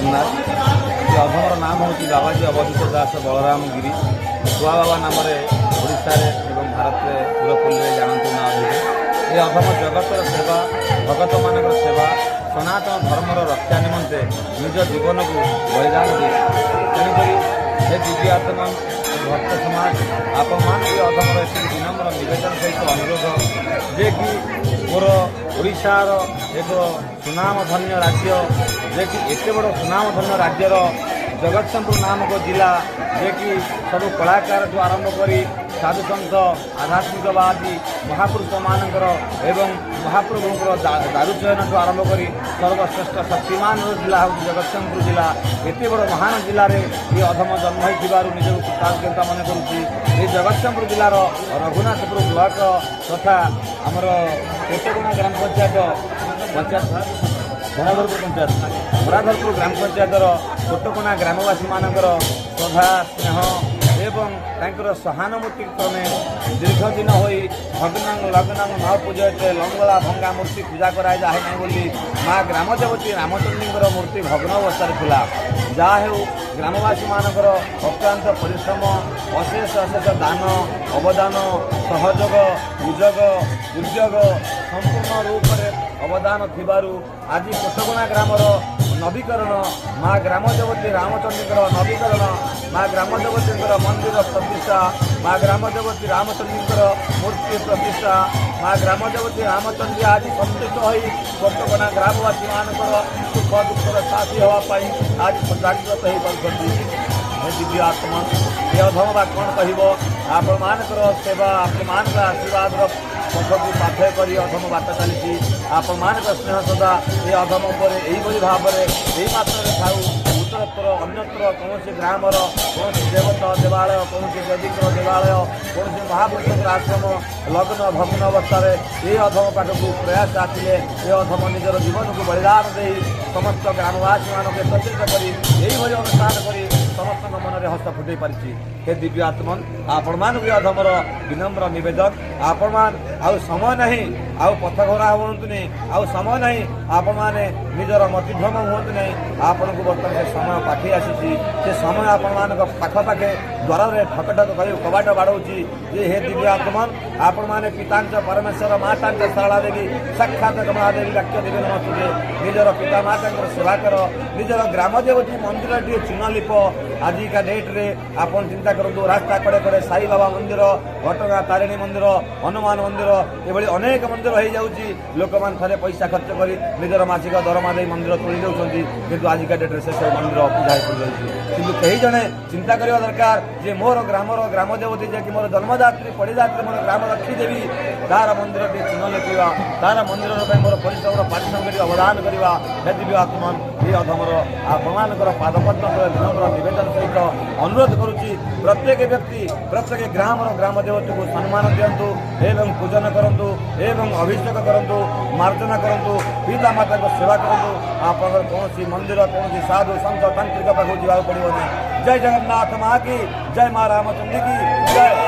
ଜଗନ୍ନାଥ। ଏ ଅଧମର ନାମ ହେଉଛି ବାବାଜୀ ଅବଧୂତ ଦାସ ବଳରାମ ଗିରି। ଛୁଆ ବାବା ନାମରେ ଓଡ଼ିଶାରେ ଏବଂ ଭାରତରେ ପୁରପଲ୍ଲୀରେ ଜାଣନ୍ତୁ ନା ଅଧିକ। ଏ ଅଧମ ଜଗତର ସେବା, ଭଗତମାନଙ୍କର ସେବା, ସନାତନ ଧର୍ମର ରକ୍ଷା ନିମନ୍ତେ ନିଜ ଜୀବନକୁ ବଳିଦାନ ଦେଇଛି। ତେଣୁକରି ହେ ଦିବ୍ୟ ଆତ୍ମା, ଭକ୍ତ ସମାଜ, ଆପଣମାନଙ୍କୁ ଅଧମର ଏତିକି ବିନମ୍ର ନିବେଦନ ସହିତ ଅନୁରୋଧ ଯେ କି ମୋର ଓଡ଼ିଶାର ଏକ ସୁନାମଧନ୍ୟ ରାଜ୍ୟ, ଯେ କି ଏତେ ବଡ଼ ସୁନାମଧନ୍ୟ ରାଜ୍ୟର ଜଗତସିଂହପୁର ନାମକ ଜିଲ୍ଲା, ଯେ କି ସବୁ କଳାକାରଠୁ ଆରମ୍ଭ କରି ସାଧୁସନ୍ଥ, ଆଧ୍ୟାତ୍ମିକବାଦୀ ମହାପୁରୁଷମାନଙ୍କର ଏବଂ ମହାପ୍ରଭୁଙ୍କର ଦାରୁଚୟନଠୁ ଆରମ୍ଭ କରି ସର୍ବଶ୍ରେଷ୍ଠ ଶକ୍ତିମାନର ଜିଲ୍ଲା ହେଉଛି ଜଗତସିଂହପୁର ଜିଲ୍ଲା। ଏତେ ବଡ଼ ମହାନ ଜିଲ୍ଲାରେ ଏ ଅଧମ ଜନ୍ମ ହୋଇଥିବାରୁ ନିଜକୁ କୃତଜ୍ଞତା ମନେ କରୁଛି। ଏହି ଜଗତସିଂହପୁର ଜିଲ୍ଲାର ରଘୁନାଥପୁର ବ୍ଲକ ତଥା ଆମର କୋଟଗଣା ଗ୍ରାମ ପଞ୍ଚାୟତ ଧରାଧରପୁର ପଞ୍ଚାୟତ, ଧରାଧରପୁର ଗ୍ରାମ ପଞ୍ଚାୟତର କୋଟକଣା ଗ୍ରାମବାସୀମାନଙ୍କର ଶ୍ରଦ୍ଧା, ସ୍ନେହ ଏବଂ ତାଙ୍କର ସହାନୁଭୂତି କ୍ରମେ ଦୀର୍ଘ ଦିନ ହୋଇ ଭଗ୍ନଂ ଲଗ୍ନଂ ନ ପୂଜୟତେ, ଲଙ୍ଗଳା ଭଙ୍ଗା ମୂର୍ତ୍ତି ପୂଜା କରାଯାଏ ନାହିଁ ବୋଲି ମା ଗ୍ରାମଦେବତୀ ରାମଚଣ୍ଡୀଙ୍କର ମୂର୍ତ୍ତି ଭଗ୍ନ ଅବସ୍ଥାରେ ଥିଲା। ଯାହା ହେଉ, ଗ୍ରାମବାସୀମାନଙ୍କର ଅକ୍ଳାନ୍ତ ପରିଶ୍ରମ, ଅଶେଷ ଅଶେଷ ଦାନ, ଅବଦାନ, ସହଯୋଗ, ଉଦ୍ୟୋଗ ଉଦ୍ୟୋଗ ସମ୍ପୂର୍ଣ୍ଣ ରୂପରେ ଅବଦାନ ଥିବାରୁ ଆଜି କୋଟଗଣା ଗ୍ରାମର ନବୀକରଣ, ମା ଗ୍ରାମଦେବତୀ ରାମଚଣ୍ଡୀଙ୍କର ନବୀକରଣ, ମା ଗ୍ରାମଦେବତୀଙ୍କର ମନ୍ଦିର ପ୍ରତିଷ୍ଠା, ମା ଗ୍ରାମଦେବତୀ ରାମଚଣ୍ଡୀଙ୍କର ମୂର୍ତ୍ତି ପ୍ରତିଷ୍ଠା, ମା ଗ୍ରାମଦେବତୀ ରାମଚଣ୍ଡୀ ଆଜି ସନ୍ତୁଷ୍ଟ ହୋଇ କୋଟଗଣା ଗ୍ରାମବାସୀମାନଙ୍କର ସୁଖ ଦୁଃଖର ସାଥୀ ହେବା ପାଇଁ ଆଜି ଜାଗ୍ରତ ହୋଇପାରୁଛନ୍ତି। ହେ ଦିବ୍ୟ ଆତ୍ମା, ଏ ଅଧମ ବା କ'ଣ କହିବ? ଆପଣମାନଙ୍କର ସେବା, ଆପଣମାନଙ୍କର ଆଶୀର୍ବାଦର ପଥକୁ ପାଥେୟ କରି ଅଧମ ବାଟ ଚାଲିଛି। ଆପଣମାନଙ୍କ ସ୍ନେହ ସଦା ଏ ଅଧମ ଉପରେ ଏହିଭଳି ଭାବରେ ଏହି ମାତ୍ରାରେ ଥାଉ। ଉତ୍ତରୋତ୍ତର ଅନ୍ୟତ୍ର କୌଣସି ଗ୍ରାମର କୌଣସି ଦେବତା ଦେବାଳୟ, କୌଣସି ଦେବୀଙ୍କର ଦେବାଳୟ, କୌଣସି ମହାପୁରୁଷଙ୍କର ଆଶ୍ରମ ଲଗ୍ନ ଭଗ୍ନ ଅବସ୍ଥାରେ ଏ ଅଧମ ପାଖକୁ ପ୍ରୟାସ ଆସିଲେ ଏ ଅଧମ ନିଜର ଜୀବନକୁ ବଳିଦାନ ଦେଇ ସମସ୍ତ ଗ୍ରାମବାସୀମାନଙ୍କୁ ଏକତ୍ରିତ କରି ଏହିଭଳି ଅନୁଷ୍ଠାନ କରି ସମସ୍ତଙ୍କ ମନରେ ହସ ଫୁଟେଇ ପାରିଛି। ହେ ଦିବ୍ୟ ଆତ୍ମନ, ଆପଣମାନଙ୍କୁ ଅଧମର ବିନମ୍ର ନିବେଦନ, ଆପଣମାନ ଆଉ ସମୟ ନାହିଁ, ଆଉ ପଥଘରା ହୁଅନ୍ତୁନି, ଆଉ ସମୟ ନାହିଁ, ଆପଣମାନେ ନିଜର ମତିଭ୍ରମ ହୁଅନ୍ତୁ ନାହିଁ। ଆପଣଙ୍କୁ ବର୍ତ୍ତମାନ ସେ ସମୟ ପାଖେଇ ଆସିଛି। ସେ ସମୟ ଆପଣମାନଙ୍କ ପାଖ ପାଖେ ଦ୍ୱାରରେ ଠକ ଠକ କରି କବାଟ ବାଡ଼ଉଛି ଯେ ହେ ଦିବ୍ୟ ଆତ୍ମନ, ଆପଣମାନେ ପିତାଞ୍ଚ ପରମେଶ୍ୱର, ମାତାଞ୍ଚ ସରଳା ଦେବୀ, ସାକ୍ଷାତ କମଳା ଦେବୀ ବାକ୍ୟ ଦେବୀ ନମସ୍ତେ। ନିଜର ପିତା ମାତାଙ୍କର ସେବା କର, ନିଜର ଗ୍ରାମ ଦେବତୀ ମନ୍ଦିର ଟିକେ ଚୂନ ଲିପ। ଆଜିକା ଡେଟ୍ରେ ଆପଣ ଚିନ୍ତା କରନ୍ତୁ, ରାସ୍ତା କଡ଼େ କଡ଼େ ସାଇ ବାବା ମନ୍ଦିର, ଘଟଗାଁ ତାରିଣୀ ମନ୍ଦିର, ହନୁମାନ ମନ୍ଦିର, ଏଭଳି ଅନେକ ମନ୍ଦିର ହେଇଯାଉଛି। ଲୋକମାନେ ଥରେ ପଇସା ଖର୍ଚ୍ଚ କରି ନିଜର ମାସିକ ଦରମା ଦେଇ ମନ୍ଦିର ତୋଳି ଦେଉଛନ୍ତି, କିନ୍ତୁ ଆଜିକା ଡେଟ୍ରେ ସେସବୁ ମନ୍ଦିର ପୂଜା ହେଇ ପଡ଼ିଯାଉଛି। କିନ୍ତୁ କେହି ଜଣେ ଚିନ୍ତା କରିବା ଦରକାର ଯେ ମୋର ଗ୍ରାମର ଗ୍ରାମ ଦେବତୀ, ଯେ କି ମୋର ଜନ୍ମଦାତ୍ରୀ ପଡ଼ିଦାତ୍ରୀ, ମୋର ଗ୍ରାମ ଲକ୍ଷ୍ମୀ ଦେବୀ, ତାର ମନ୍ଦିରଟି ଚୂନ ଲେଖିବା, ତାର ମନ୍ଦିର ପାଇଁ ମୋର ପରିଶ୍ରମର ପାରିଶ୍ରମିକ ଅବଦାନ କରିବା। ହେ ଦିବ୍ୟ ଆତ୍ମନ, ଏ ଅଧମର ଆପଣମାନଙ୍କର ପାଦପଦ୍ମ ବିନମ୍ର ନିବେଦନ ସହିତ ଅନୁରୋଧ କରୁଛି, ପ୍ରତ୍ୟେକ ବ୍ୟକ୍ତି ପ୍ରତ୍ୟେକ ଗ୍ରାମର ଗ୍ରାମ ଦେବତୀକୁ ସମ୍ମାନ ଦିଅନ୍ତୁ ଏବଂ ପୂଜନ କରନ୍ତୁ ଏବଂ ଅଭିଷେକ କରନ୍ତୁ, ମାର୍ଜନା କରନ୍ତୁ, ପିତାମାତାଙ୍କ ସେବା କରନ୍ତୁ। ଆପଣଙ୍କର କୌଣସି ମନ୍ଦିର, କୌଣସି ସାଧୁ ସନ୍ଥ ତାନ୍ତ୍ରିକ ପାଖକୁ ଯିବାକୁ ପଡ଼ିବ ନାହିଁ। ଜୟ ଜଗନ୍ନାଥ ମା କି ଜୟ, ମା ରାମଚଣ୍ଡୀ କି ଜୟ।